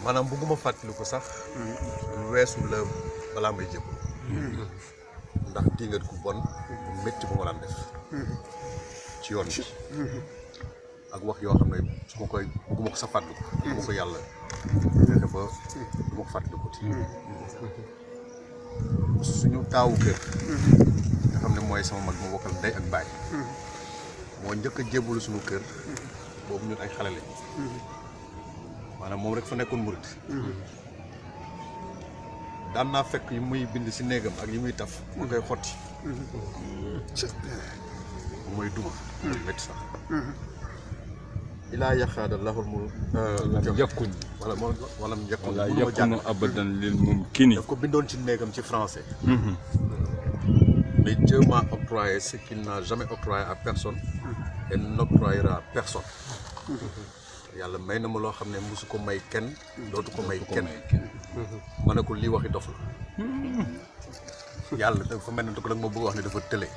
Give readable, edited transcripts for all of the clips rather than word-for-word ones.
maanaam bëgguma fàttali ko sax lu weesu la balaa may jëm ndax dingat ku bon bu métti bu ma daan def ci yoon bi ak wax yoo xam ne su ma koy bëgguma ko sa fàttaliku bëgguma ko yàlla fexe ba du ma ko fàttaliku suñu taawu kër nga xam ne mooy sama mag ma bokkal ndey ak baay moo njëkk a jébbalu suñu kër boobu ñun ay xale lañ maanaam moom rek fa nekkoon murit daan naa fekk yi muy bind si néegam ak yi muy taf mu koy xotti bu mooy dugg métti sax ilaa yaxaada laxul mu yakkuñ wala yakkuñ wala yakkuñu abadan lil mumkini daf ko bindoon ci néegam ci français mais Dieu m'a octroyé ce qu'il n'a jamais octroyé à personne et n'octroyera à personne yàlla may na ma loo xam ne mosu ko may kenn dootu ko may kenn ma ne ko lii waxi dof la yàlla dafa mel ne da ma bëgg wax ne dafa tële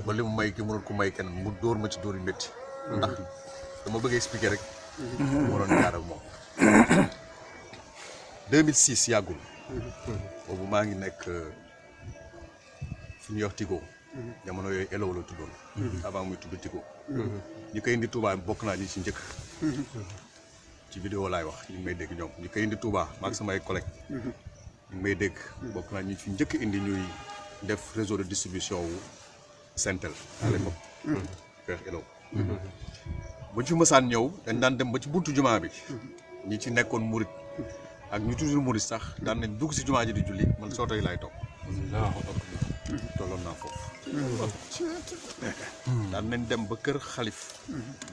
ba li mu may ki mënul ko may kenn mu dóor ma ci dóor yu métti ndax dama bëgg expliquer rek moo doon jaar ak moom 2006 yàggul boobu maa ngi nekk fi ñuy wax Tigo jamono yooyu Elo la tuddoon avant muy tudd Tigo ñi koy indi Touba bokk naa ñi ci njëkk ci vidéo laay wax ñu ngi may dégg ñoom ñi koy indi Touba maag samay collègues ñu ngi may dégg bokk naa ñi fi njëkk indi ñuy def réseau de distribution wu Sentel à l'époque Père Elo bu ci mësaan ñëw dañ daan dem ba ci buntu jumaa bi ñi ci nekkoon murit ak ñu toujours murit sax daan nañ dugg si jumaa ji di julli man sooto yi laay toog tolloon naa foofu daan nañ dem ba kër xalif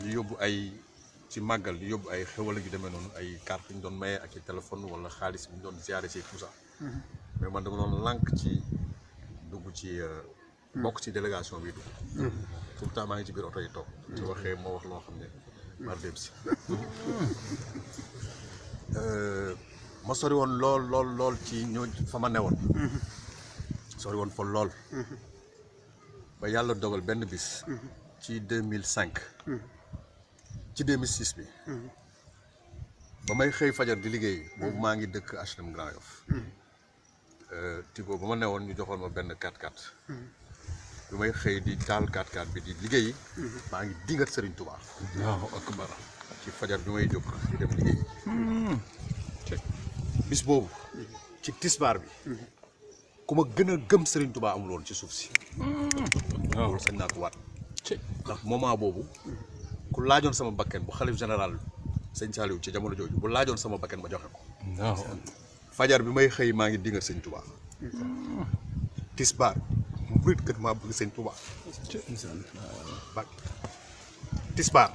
ñu yóbbu ay ci màggal ñu yóbbu ay xewal yu demee noonu ay carte yu ñu doon maye ak i téléphone wala xaalis bi ñu doon ziare ci tout ça mais man dama doon lànk ci dugg ci bokk ci délégation bi dugg tout le temps maa ngi ci biir oto yi toog ci waxee moo wax loo xam ne mar dem si ma sori woon lool ci ñoo fa ma newoon sori woon fa lool ba yàlla dogal benn bis ci 2005 ci 2006 bi ba may xëy fajar di liggéey boobu maa ngi dëkk HLM Grand Yoff Tigo ba ma newoon ñu joxoon ma benn 4x4 bi may xëy di taal 4x4 bi di liggéey maa ngi dingat Seriñ Touba waaw akbar ci fajar bi may jóg di dem liggéey bis boobu ci tisbaar bi ku ma gën a gëm Serigne Touba amul woon ci suuf si loolu sañ naa ko waat ndax moment boobu ku laajoon sama bakken bu xalif général sëñ Saliou ci jamono jooju bu laajoon sama bakken ma joxe ko fajar bi may xëy maa ngi dingat Serigne Touba tisbaar murit kat maa bëgg Serigne Touba ba tisbaar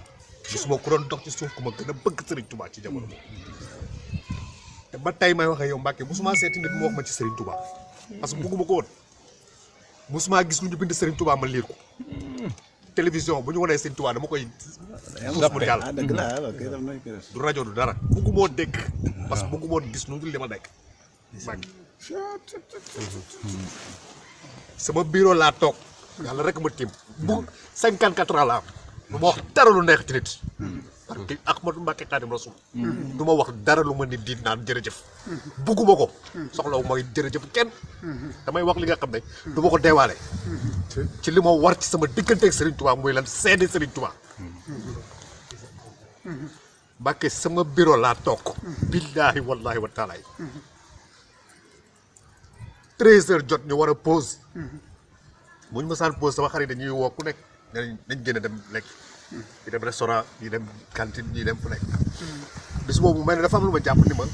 gisuma ku doon dox ci suuf ku ma gën a bëgg Serigne Touba ci jamono boobu te ba tey may waxee yow Mbacke musuma seeti nit mu wax ma ci Serigne Touba parce que bëgguma ko woon musuma gis lu ñu bind Serigne Touba ma liir ko télévision bu ñu wanee Serigne Touba dama koy muus mu jàll du rajo du dara bëgguma woon dégg parce que bëgguma woon gis nu dul li ma nekk Mbacke sama bureau laa toog yàlla rek ma tiim bu 54 ans la am du ma wax dara lu neex ci nit parce que Ahmadou Mbacké Khadim Rasoul du ma wax dara lu ma nit di naan jërëjëf bugguma ko soxlawu mooy jërëjëf kenn damay wax li nga xam ne du ma ko deewaale ci li ma war ci sama digganteeg Serigne Touba muy lan seede Serigne Touba Mbacké sama bureau laa toog billaahi wallaahi wa taalaay 13 heures jot ñu war a pause bu ñu mësaan pause sama xarit dañuy woo ku nekk nañ génn dem lekk ñi dem restaurant ñi dem cantine ñi dem fu nekk bis boobu mel ne dafa am lu ma jàpp ni ma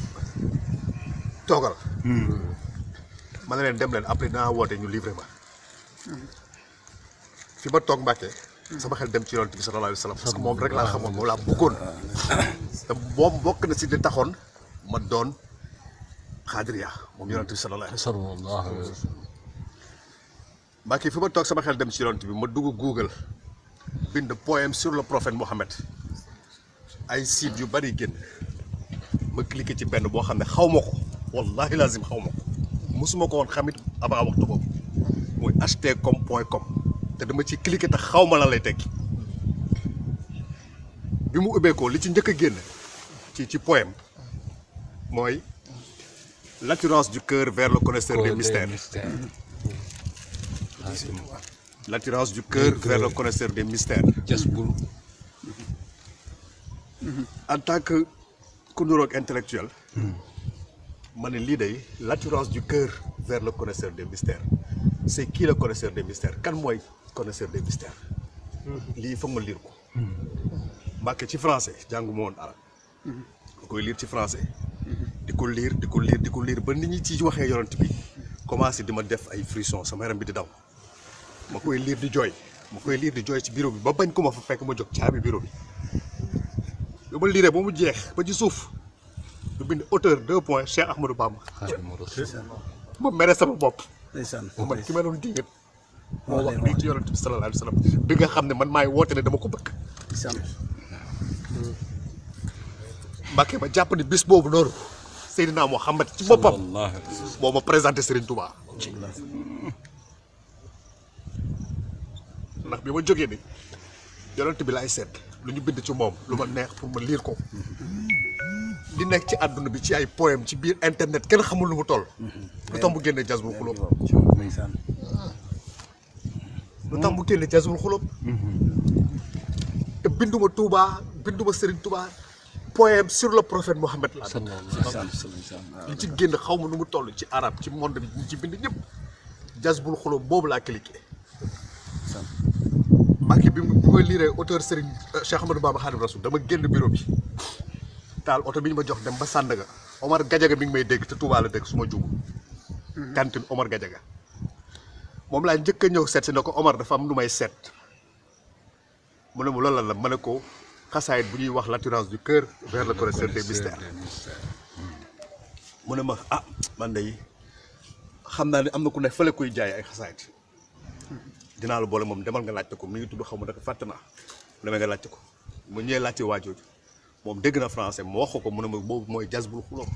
toogal ma ne leen dem leen après dinaa woote ñu livré ma fi ma toog Mbàkke sama xel dem ci yonent bi sallallahu alayhi wa sallam parce que moom rek laa xamoon moom laa bëggoon te moom bokk na si li taxoon ma doon xaadiriya moom yonent bi sallallahu alayhi wa sallam Mbàkke fi ma toog sama xel dem ci yonent bi ma dugg Google bind poème sur le prophète Mohammed ay sites yu bari génn ma cliqué ci benn boo xam ne xaw ma ko wallahi lazim xaw ma ko mosuma ko woon xamit avant waxtu boobu mooy htcom.com te dama ci cliqué te xaw ma lan lay tekki bi mu ubbeekoo li ci njëkk a génn ci poème mooy l'attirance du cœur vers le connaisseur des mystères. L'attirance du cœur vers le connaisseur des mystères. En tant que kunduroog intellectuel, ma ne lii day l'attirance du cœur vers le connaisseur des mystères. C'est qui le connaisseur des mystères? Kan mooy connaisseur des mystères? lii foog ma lire ko. Mbàkke ci français jàngu ma woon arab. ma koy lire ci français. di ko lire ba nit ñi ci waxee yonent bi commencé di ma def ay frisson sama yaram bi di daw. ma koy lire di jooy ci bureau bi ba bañ ko ma fa fekk ma jóg caabi bureau bi. yu ma lire ba mu jeex ba ci suuf lu bind auteur 2 points Cheikh Ahmadou Bamba. ma mere sama bopp. man ki ma doon dingat moo wax lii ci yonent bi sallallahu alayhi wa sallam bi nga xam ne man maay woote ne dama ko bëgg. Mbàkke ma jàpp ne bis boobu noonu Seydina Muhammad ci boppam moo ma présenté Seriñ Touba. ndax bi ma jógee ni yonent bi laay seet lu ñu bind ci moom lu ma neex pour ma lire ko. li nekk ci àdduna bi ci ay poème ci biir internet kenn xamul lu mu toll. lu tax mu génne Jazbul Xulóob. lu tax mu génne Jazbul Xulóob. te binduma Touba binduma Serigne Touba poème sur le prophète Mohammed la. li ci génn xaw ma nu mu toll ci arabe ci monde bi ñu ci bind ñëpp Jazbul Xulóob boobu laa cliqué. Mbàkke bi ma liiree auteur Serigne Cheikh Ahmadou Bamba Khadim Rasoul dama génn bureau bi. taal oto bi ñu ma jox dem ba Sandaga Omar Gadiaga mi ngi may dégg te Touba la dégg su ma juum. cantine Omar Gadiaga moom laa njëkk a ñëw seet si ne ko Omar dafa am lu may seet mu ne ma loolu la ma ne ko xasaayit bu ñuy wax l'attirance du cœur vers le connaisseur des mystères. mu ne ma ah man de xam naa ne am na ku ne fële kuy jaay ay xasaayit dinaa la boole moom demal nga laajte ko mi ngi tudd xaw ma naka fàtte naa demee nga laajte ko mu ñëwee laajte waa jooju moom dégg na français mu wax ko mu ne ma boobu mooy Jazbul Xulóob.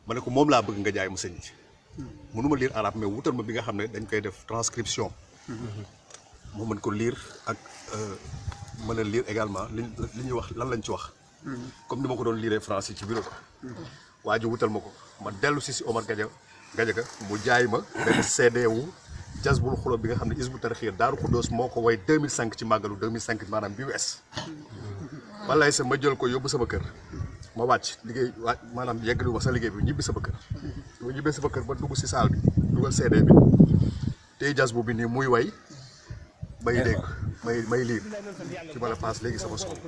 ma ne ko moom laa bëgg nga jaay ma sëñ bi. mënuma lire arabe mais wutal ma bi nga xam ne dañ koy def transcription. moo mën ko lire ak mën a lire également li ñuy wax lan lañ ci wax. comme ni ma ko doon lire français ci bureau ba. waa ji wutal ma ko ma dellu si Omar Gadiaga mu jaay ma benn CD wu Jazbul Xulóob bi nga xam ne Hizbut Tarqiyyah Daaru Xuddoos moo ko way 2005 ci màggalu 2005 maanaam bi wees. wallaay sa ma jël ko yóbbu sama kër ma wàcc liggéey maanaam yeggali ma sa liggéey bi ñibbi sama kër ma ñibbee sama kër ba dugg si saal bi dugal CD bi tey Jazbu bi nii muy way may dégg may liir ci ma la paas léegi sama soxla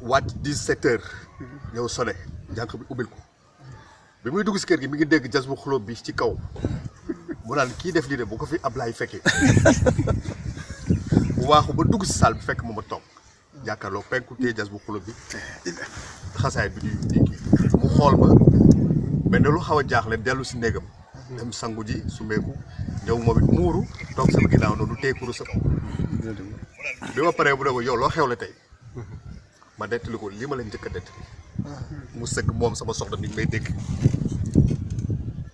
wàcc 17 heures ñëw sone jànq bi ubbil ko bi muy dugg si kër gi mi ngi dégg Jazbul Xulóob bi ci kaw mu naan kii def lii de bu ko fi Ablaay fekkee waaxu ba dugg si saal bi fekk ma ma toog jàkkaarloo penku téye Jazbul Xulóob bi xasaay bi di mu xool ma mel ne lu xaw a jaaxle dellu si néegam dem sangu ji su meeku ñëw moom it muuru toog sama ginnaaw noonu téye kurus bi ma paree bu ne ko yow loo xewle tey ma dettali ko li ma leen njëkk a dettali mu sëgg moom sama soxna mi ngi may dégg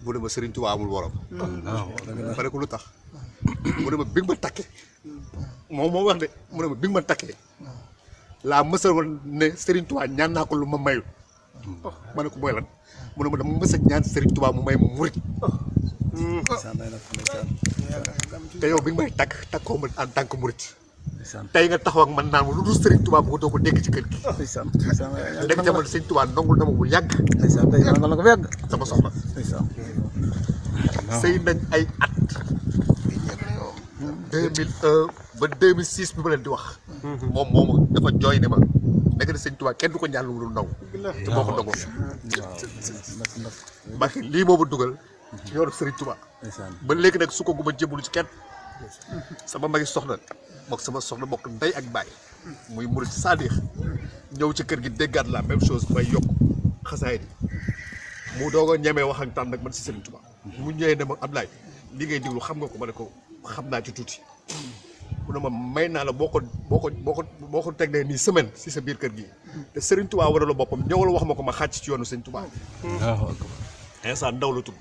mu ne ma Serigne Touba amul worom ma ne ko lu tax mu ne ma bi nga ma takkee moom wax de mu ne ma bi nga ma takkee laa mësa woon ne Serigne Touba ñaan naa ko lu ma mayul ma ne ko mooy lan mu ne ma dama mës a ñaan Serigne Touba mu may ma murit te yow bi nga may takkoo ma en tant que murit tey nga taxaw ak man naan ma lu dul Serigne Touba bu ko doo ko dégg ci kër gi dégg jamono Serigne Touba nongul na ma bu yàgg sama soxna sëy nañ ay at 2001 ba 2006 bi ma leen di wax moom dafa jooy ne ma nekk na Serigne Touba kenn du ko ñaan lu dul naw te moo ko nangoo Mbàkke lii moomu dugal ci yoonu Serigne Touba ba léegi nag su ko guma jébbalu ci kenn sama magi soxna mook sama soxna bokk ndey ak baay muy murit saadix ñëw ci kër gi déggaat la même chose may yokk xasaay di mu doog a ñemee wax ak tànn nag man si Serigne Touba mu ñëwee ne ma Ablaye li ngay diglu xam nga ko ma ne ko xam naa ci tuuti mu ne ma may naa la boo ko teg nii semaine si sa biir kër gi te Serigne Touba war a la boppam ñëwal wax ma ko ma xàcc ci yoonu Serigne Touba instant ndaw la tudd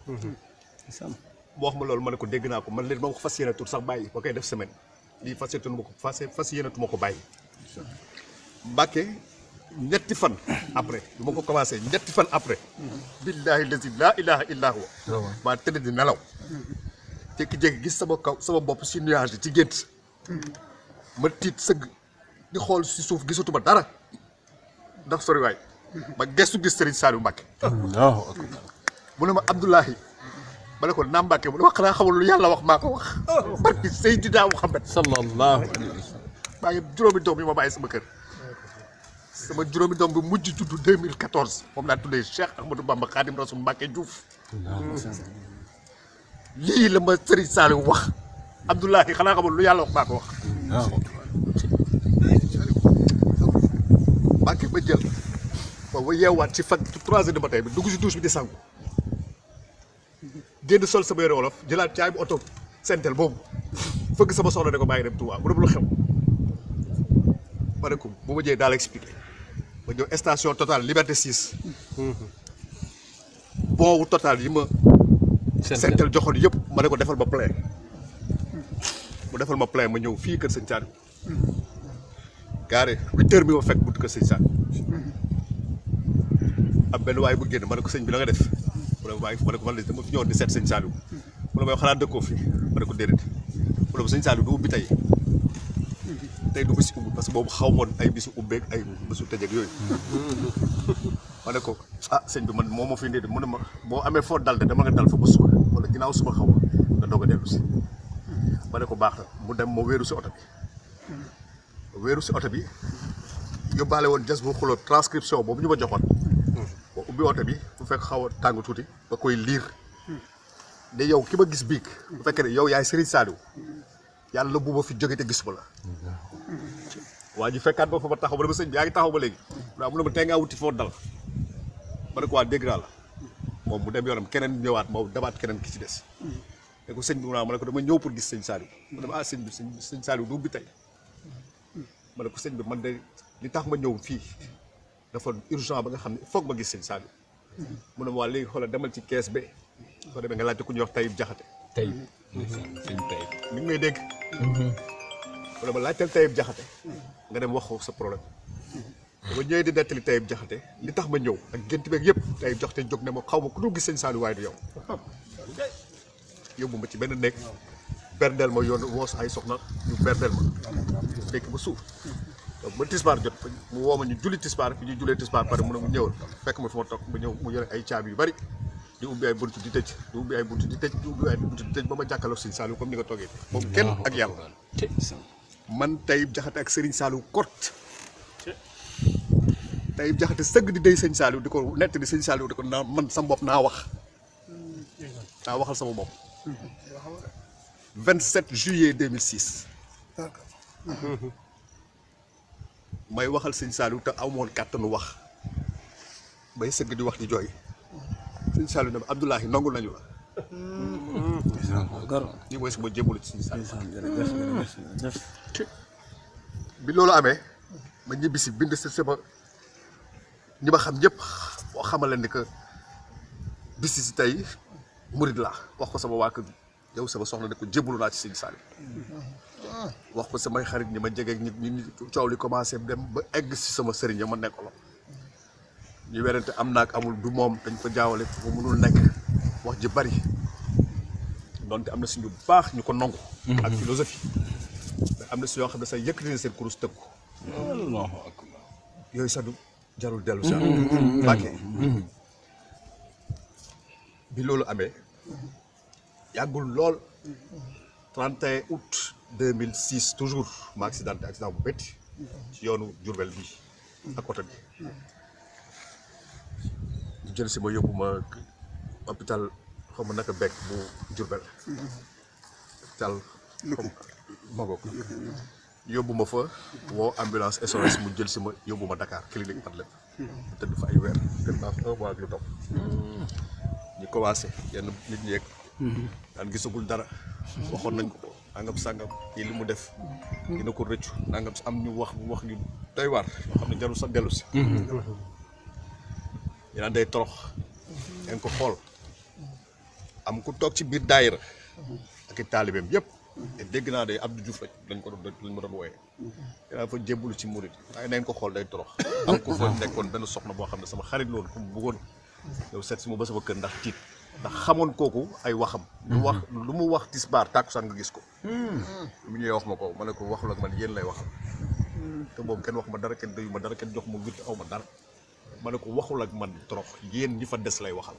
mu wax ma loolu ma ne ko dégg naa ko man leen ma ko fas yéene tur sax bàyyi ba koy def semaine lii fas yéenatuma ko bàyyi Mbàkke ñetti fan après bu ma ko commencé ñetti fan après billahi lazi laa ilaha illa huwa maa tëdd di nelaw jékki-jékki gis sama kaw sama bopp si nuage ci gént ma tiit sëgg di xool si suuf gisatuma dara ndax sori waay ma gestu gis Serigne Saliou Mbacké mu ne ma Abdoulahi ma ne ko naam Mbacké mu ne ma xanaa xamul lu yàlla wax maa ko wax barki Seydina Muhammad sallallahu alayhi wa sallam. maa ngi juróomi doom yi ma bàyyi sama kër sama juróomi doom bi mujj juddu 2014 moom laa tuddee Cheikh Ahmadou Bamba Khadim Rasoul Mbacké Diouf lii la ma Serigne Saliou wax Abdoulahi xanaa xamul lu yàlla wax maa ko wax Mbacké ba jël ba yeewaat ci fan 3 heures du matin bi dugg si douche bi di sangu génn sol sama yére wolof jëlaat caay bu oto sentel boobu fëgg sama soxla ne ko maa ngi dem Touba mu dem lu xew ma ne ko bu ma jëyee daal expliqué ma ñëw station Total Liberté 6 bon wu Total yi ma sentel joxoon yëpp ma ne ko defal ma plein mu defal ma plein ma ñëw fii kër sëñ Saliou gaare 8 heures bi ma fekk buntu kër sëñ Saliou am benn waaye bu génn ma ne ko sëñ bi la nga def mu ne ma ne ko man de dama fi ñëwoon di seet sëñ Saliou mu ne ma xanaa dëkkoo fi ma ne ko déedéet mu ne ma sëñ Saliou du ubbi tey du bisi ubbi parce que boobu xaw moon ay bisu ubbeeg ay bisu tëjeeg yooyu ma ne ko ah sëñ bi man moo ma fi indi mu ne ma boo amee foo dal de dama nga dal fa ba suba wala ginnaaw suba xaw ma nga doog a dellu si ma ne ko baax na mu dem ma wéeru si oto bi yóbbaale woon jas bu xuloo transcription boobu ñu ma joxoon boo ubbi oto bi bu fekk xaw a tàng tuuti ba koy liir de yow ki ma gis biig bu fekkee ne yow yaay Serigne Saliou yàlla bu ma fi jóge te gisuma la waa ji fekkaat ba fa ma taxaw ba dama sëñ bi yaa ngi taxaw ba léegi waaw mu ne ma tey ngaa wuti foo dal ma ne ko waa dégg naa la moom mu dem yoonam keneen ñëwaat moo dabaat keneen ki ci des ne ko sëñ bi mu naa ma ne ko dama ñëw pour gis sëñ Saliou mu ne ma ah sëñ bi sëñ Saliou du ubbi tey ma ne ko sëñ bi man de li tax ma ñëw fii dafa urgent ba nga xam ne foog ma gis sëñ Saliou mu ne ma waa léegi xoolal demal ci kees be soo demee nga laajte ku ñuy wax Taïb Jaxate Taïb sëñ Taïb mi ngi may dégg mu ne ma laajteel Taïb Jaxate nga dem wax ko sa problème dama ñëwee di nettali Taïb Jaxate li tax ma ñëw ak gént beeg yëpp Taïb Jaxate jóg ne ma xaw ma ku dul gis sëñ Saliou waaye du yow yóbbu ma ci benn néeg berdeel ma yoon woos ay soxna ñu berdeel ma fekk ba suuf donc ba tisbaar jot mu woo ma ñu julli tisbaar fi ñuy jullee tisbaar pare mu ne mu ñëwal fekk ma fi ma toog ma ñëw mu yore ay caabi yu bari di ubbi ay buntu di tëj di ubbi ay buntu di tëj di ubbi ay buntu di tëj ba ma jàkkaarloo Serigne Saliou comme ni nga toogee moom kenn ak yàlla man Taïb Jaxate ak Serigne Saliou kort Taïb Jaxate sëgg di dey Serigne Saliou di ko nett di Serigne Saliou di ko naa man sama bopp naa waxal sama bopp 27 juillet 2006 may waxal Serigne Saliou te amoon kàttanu wax bay sëgg di wax di jooy Serigne Saliou ne ma Abdoulahi nangul nañu la lii mooy sama jébbalu ci Serigne Saliou bi loolu amee ma ñibbisi bind si sama ñi ma xam ñëpp boo xamal leen ni que bisi si tey murid laa wax ko sama waa kër yow sama soxna ne ko jébbalu naa ci Serigne Saliou wax ko samay xarit ñi ma jege ñi coow li commencé dem ba egg si sama sëriñ ya ma nekkaloon ñu werante am naak amul du moom dañ ko jaawale mu mënul nekk wax ji bari donte am na si ñu baax ñu ko nangu ak philosophie mais am na si yoo xam ne sax yëkkati na seen kurus tëgg ko yooyu sax du jarul dellu sa Mbacké bi loolu amee yàggul lool 31 août 2006 toujours ma accident bu métti ci yoonu Diourbel bi ak oto bi ñu jël si ma yóbbu ma hôpital xaw ma naka bekk bu Diourbel hôpital Mago yóbbu ma fa woo ambulance SOS mu jël si ma yóbbu ma Dakar clinique Padlet mu tëdd fa ay weer tëdd naa fa 1 mois ak lu topp ñu commencé yenn nit ñi yeeg daan gisagul dara waxoon nañ ko nangam sàngam kii li mu def dina ko rëccu nangam am ñu wax ñu doy waar yoo xam ne jarul sax dellu si ñu naan day torox ngeen ko xool am ku toog ci biir daayira ak i taalibeem yëpp te dégg naa de Abdou Diouf lañ ma doon wooyee. dinaa fa jébbalu ci murit waaye nañ ko xool day torox. am ko fa nekkoon benn soxna boo xam ne sama xarit loolu ku mu bëggoon yow seet si ma ba sama kër ndax tiit ndax xamoon kooku ay waxam. lu mu wax tisbaar tàkkusaan nga gis ko. mu ñëwee wax ma ko ma ne ko waxul ak man yéen lay waxal. te boobu kenn wax ma dara kenn doyu ma dara kenn jox ma witt aw ma dara ma ne ko waxul ak man torox yéen ñi fa des lay waxal.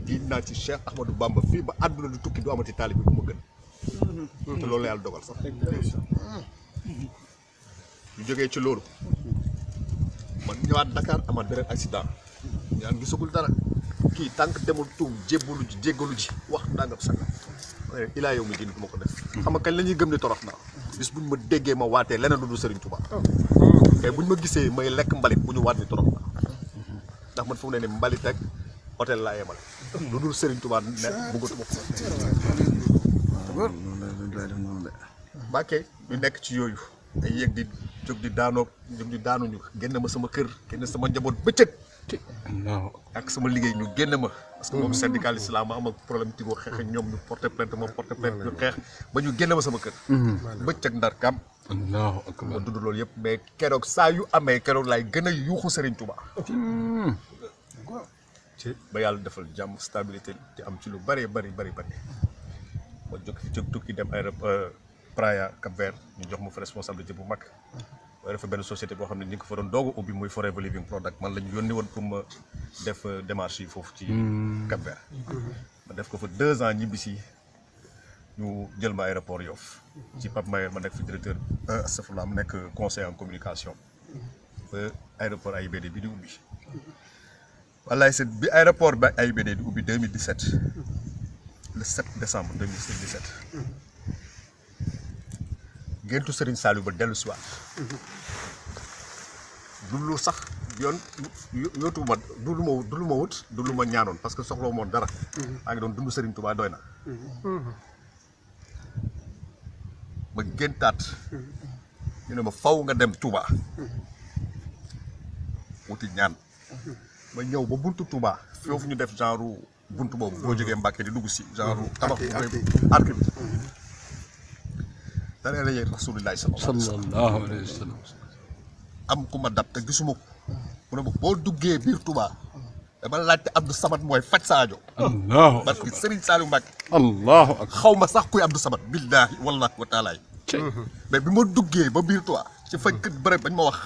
diit naa ci Cheikh Ahmadou Bamba fii ba àdduna du tukki du amati taalibe bu ma gën. te loolu la yàlla dogal sax. ñu jógee ci loolu man ñëwaat Dakar amaat beneen accident ñaan gisagul dara kii tànk demul tuub jéggalu ji wax ndàngam sanga ilaa yow mi din du ma ko def. xam nga kañ la ñuy gëm ni torox naa bis buñ ma déggee ma waatee leneen lu dul Serigne Touba. mais buñ ma gisee may lekk mbalit bu ñu waat ni torox naa ndax man fu mu ne nii mbalit rek hôtel laa yemal lu dul Serigne Touba ne bëggatuma ko. Mbàkke ñu nekk ci yooyu ay yéeg di jóg di daanuñu génn ma sama kër génn sama njaboot bëccëg ak sama liggéey ñu génn ma parce que moom syndicaliste la ma am ak problème Tigo xeex ak ñoom ñu porté plainte moom porté plainte ñu xeex ba ñu génn ma sama kër bëccëg ndar kam ma dund loolu yëpp mais keroog saa yu amee keroog laay gën a yuuxu Serigne Touba ba yàlla defal jàmm stabilité te am ci lu bari ma jóg fi jóg tukki dem aéroport Praia Cap Vert ñu jox ma fa responsabilité bu mag waaye dafa benn société boo xam ne ñu ngi ko fa doon doog a ubbi muy Forever Living Product man la ñu yónni woon pour ma def démarche yi foofu ci Cap Vert ma def ko fa 2 ans ñibbisi ñu jël ma aéroport Yoff ci Pape Mayer ma nekk fi directeur astafurlah mu nekk conseil en communication ba aéroport AIBD bi di ubbi wallaay c'est bi aéroport ba AIBD di ubbi 2017 le 7 décembre 2017 géntu Serigne Saliou ba dellu si waat du lu sax yoon yootu ma du lu ma wut du lu ma ñaanoon parce que soxla moon dara maa ngi doon dund Serigne Touba doy na ma géntaat ñu ne ma faw nga dem Touba wuti ñaan ma ñëw ba buntu Touba foofu ñu def genre buntu boobu boo jógee Mbàkke di dugg si genre tabax bu arc bi dana la yee Rasulullah sallallahu alayhi wa sallam am ku ma dab te gisuma ko mu ne ma boo duggee biir Touba dama laajte Abdou Samad mooy faj sa aajo parce que Serigne Saliou Mbacke xaw ma sax kuy Abdou Samad billahi wallahi wa taala mais bi ma duggee ba biir Touba ci fajkat bërëb bañ ma wax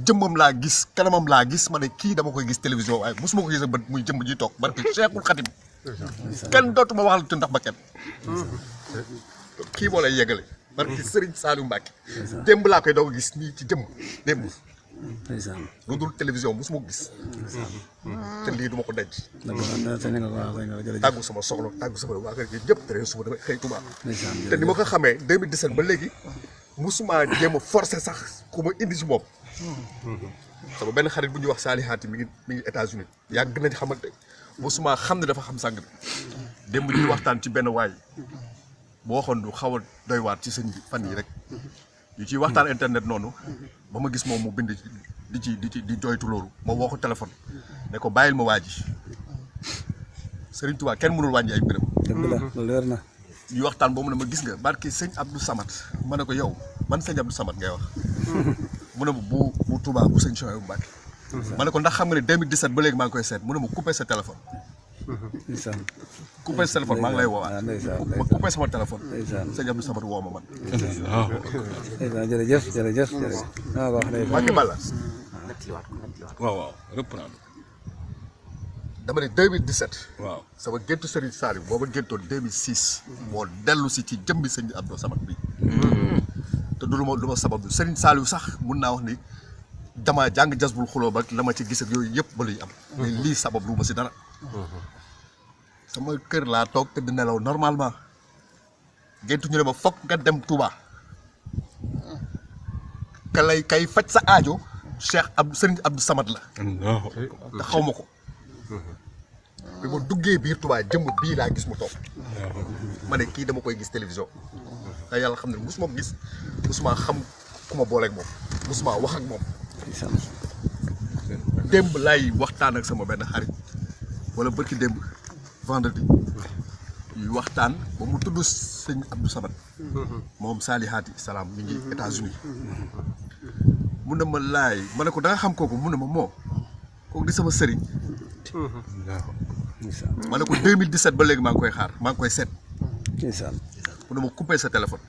jëmmam laa gis kanamam laa gis ma ne kii dama koy gis télévision waaye mosuma ko gis ba muy jëmm ji toog barke Cheikhul Khadim kenn dootuma waxal tu ndax ba kenn kii moo lay yeggale barke Serigne Saliou Mbacke démb laa koy doog a gis nii ci jëmm démb lu dul télévision mosuma ko gis te lii duma ko denc tàggu sama soxla tàggu sama waa kër gi ñëpp te suba damay xëy Touba te ni ma ko xamee 2017 ba léegi musuma jéem a forcé sax ku ma indi si moom sama benn xarit bu ñuy wax Salihaati mi ngi États-Unis yàgg nañ xamante musuma xam ne dafa xam sang bi démb ñuy waxtaan ci benn waay boo waxoon du xaw a doy waat ci sëñ bi fan yi rek ñu ciy waxtaan internet noonu ba ma gis moom mu bind di jooytu loolu ma woo ko téléphone ne ko bàyyil ma waa ji Serigne Touba kenn mënul wàññi ay mbiram. dëgg la loolu leer na. ñuy waxtaan boobu ne ma gis nga barki sëñ Abdou Samad ma ne ko yow man sëñ Abdou Samad ngay wax mu ne ma bu Touba bu sëñ Chouaïbou Mbacké ma ne ko ndax xam nga ne 2017 ba léegi maa ngi koy seet mu ne ma coupé sa téléphone. coupé sa téléphone maa ngi lay woowaat ma coupé sama téléphone. sëñ Abdou Samad woo ma man. jërëjëf. Mbacké Balla. waaw reprendre. dama ne 2017. waaw sama géntu Serigne Saliou booba géntoon 2006. moo dellu si ci jëmbi sëñ Abdou Samad bi. te du lu ma sabab Serigne Saliou sax mun naa wax ni damaa jàng jasbul xuloo ba la ma ci gis ak yooyu yëpp ba luy am. mais lii sabab lu ma si dara. sama kër laa toog te di nelaw normalement géntu ñu ne ma fokk nga dem Touba. kay faj sa aajo Cheikh Serigne Abdou Samad la. te xaw ma ko. bi ma duggee biir Touba jëmm bii laa gis mu toog ma ne kii dama koy gis télévision te yàlla xam ne musuma gis musuma xam ku ma booleeg moom musuma wax ak moom démb laay waxtaan ak sama benn xarit wala bërki démb vendredi ñuy waxtaan ba mu tudd sëñ Abdou Samad moom Salihati Salaam mi ngi États-Unis mun na ma laay ma ne ko da nga xam kooku mun na ma moo kooku di sama sëriñ ma ne ko 2017 ba léegi maa ngi koy xaar maa ngi koy seet mun na ma coupé sa téléphone